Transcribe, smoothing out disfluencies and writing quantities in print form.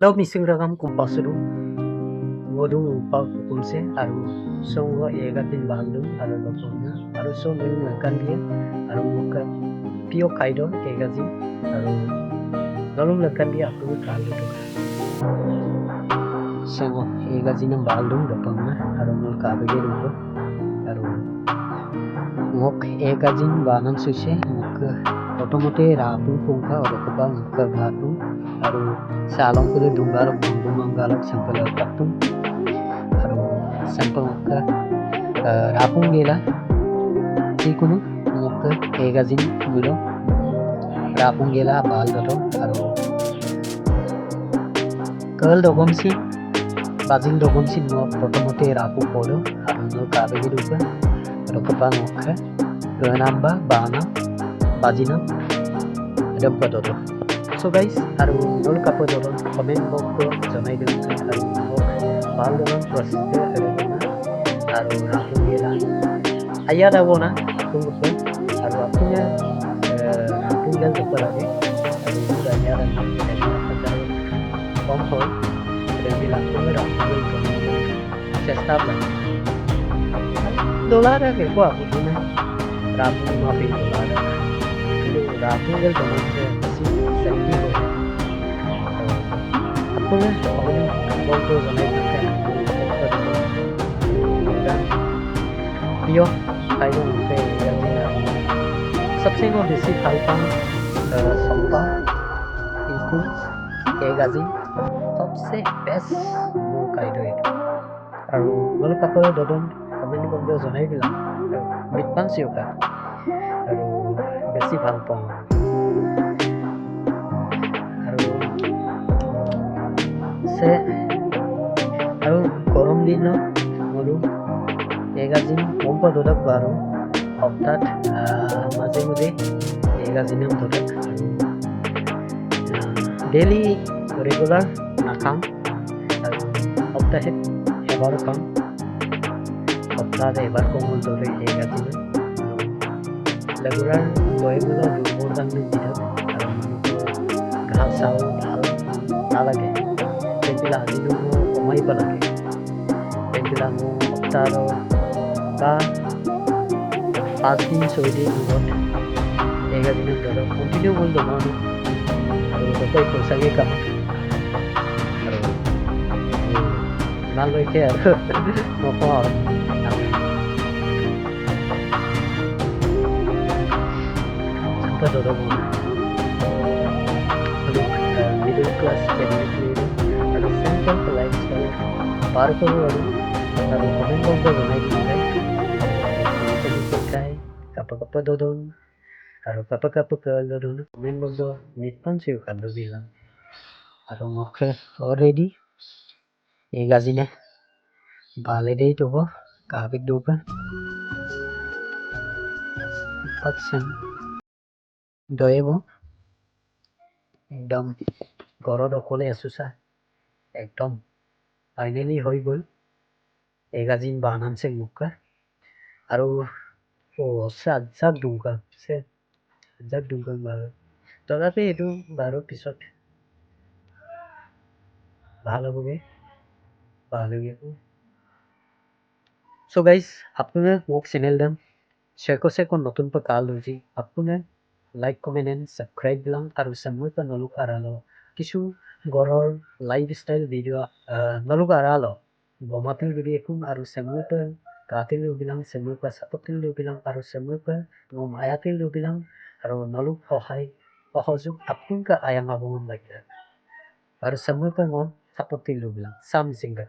Hello missing ragam kumpasuru ngodu upa kumse aru songo ega tin bandung aru lopona aru so nung lakan dia aru muka pio kaido ega ji aru nolung lakan dia aku kalu to songo ega ji nam bandung lopona aru mul kabege rupo aru ngok ega jin banam suse ngok প্ৰথমতে ৰাটো পুংখা অৰকবা মুখা ঘাটো আৰু চালং কৰে দুঙ্গালক বন্ধুমাঙ্গালক sample কাটুম আৰু sample মুখা ৰাপুং গেলা যিকোনো মুখ এগাজিন গুলো ৰাপুং গেলা বাল দটো আৰু কল দগমসি বাজিল দগমসি প্ৰথমতে ৰাপু পড়ো আৰু কাবেগি ৰূপে ৰকবা মুখা নাম্বা বানা বাজিনা ডব্বা দটো। চ' গাইজ আৰু নল কাপোৰ দলন কমেণ্ট বক্স জনাই দিওঁ আৰু মোক ভাল দলন প্ৰস্তুত আৰু ৰাহুল গেলা আইয়া দাব না আপোনালোকে আৰু আপোনাৰ ৰাহুল গেল দিব লাগে আৰু মোৰ আইয়া কম হয় ৰাহুল চেষ্টা লাগে দোলাৰ একো আপত্তি নাই ৰাহুল মাফি দোলাৰ কিন্তু ৰাহুল গেল জনাইছে বেছি চেফটি হয়। আপোনাৰ কমেণ্ট জনাই থাকে প্ৰিয় খাদ্য মুখে চবচে মই বেছি ভাল পাওঁ চম্পা ইকু এগাজি চবচে বেষ্ট মোৰ খাদ্য এইটো। আৰু মোৰ কাপোৰ দদন কমেণ্ট বক্সত জনাই দিলা আৰু মিটপান চিউকা আৰু বেছি ভাল পাওঁ আৰু আৰু গৰম দিনত মোৰো এগাজিন কম দদক বাৰু সপ্তাহত মাজে মাজে এগাজিনাম দদক আৰু ডেইলি ৰেগুলাৰ নাখাওঁ আৰু সপ্তাহত এবাৰ খাওঁ, সপ্তাহত এবাৰ কমল দৰে এগাজিনা ৰেগুলাৰ দৈগুলো দুৰ্বল কাৰণে দি থাক আৰু মানুহৰ ঘা চাও ভাল নালাগে। সেইবিলাক আজিনো মোৰ কমাই লাগে সেইবিলাক মোৰ সপ্তাহত বা 5 দিন 6 দিন মূৰত এগাজিনত ধৰক কণ্টিনিউ গ'ল দমানো আৰু গোটেই পইচাকে কাম আৰু ইমানলৈকে আৰু নকওঁ আৰু আৰু মিডল ক্লাছ ফেমিলি আৰু চিম্পল লাইফষ্টাইল পাৰ কৰোঁ আৰু আৰু কমেণ্ট বক্সত জনাই দিম খাই কাপা কাপা দদন আৰু কাপা কাপা কাল দদন কমেণ্ট বক্সত নিতপান চিউ কান্দো দিলাম আৰু মোক অলৰেডি এই গাজিনে বালেদেই দেব কাবিক দৌকা পাচ্ছেন দয়েব একদম ঘৰত অকলে আছো চা একদম ফাইনেলি হৈ গ'ল এগাজিন বানামছে মুখা আৰু আজাক দুংকা আছে আজাক দুংকা বাৰু তথাপি এইটো বাৰু পিছত ভাল হ'বগৈ ভাল হ'বগৈ। চ' গাইজ আপোনাৰ মোক চেনেল দাম চেকো চেকো নতুন পা কাল হৈছে আপোনাৰ লাইক কমেণ্ট এণ্ড ছাবস্ক্ৰাইব দিলাম আৰু সময় পা নলুক আৰালো কিছু ঘৰৰ লাইফ ষ্টাইল ভিডিঅ' নলুক আৰালো বমাতিল ভিডিঅ' এখন আৰু সময় পা গাতিল বিলাক সময় পা চাপতিল বিলাক আৰু সময় পা মায়াতিল বিলাক আৰু নলুক সহায় সহযোগ আপোনালোকে আয়াং আবমন লাগে আৰু সময় পা মই চাপতিল বিলাক চাম জিংগা।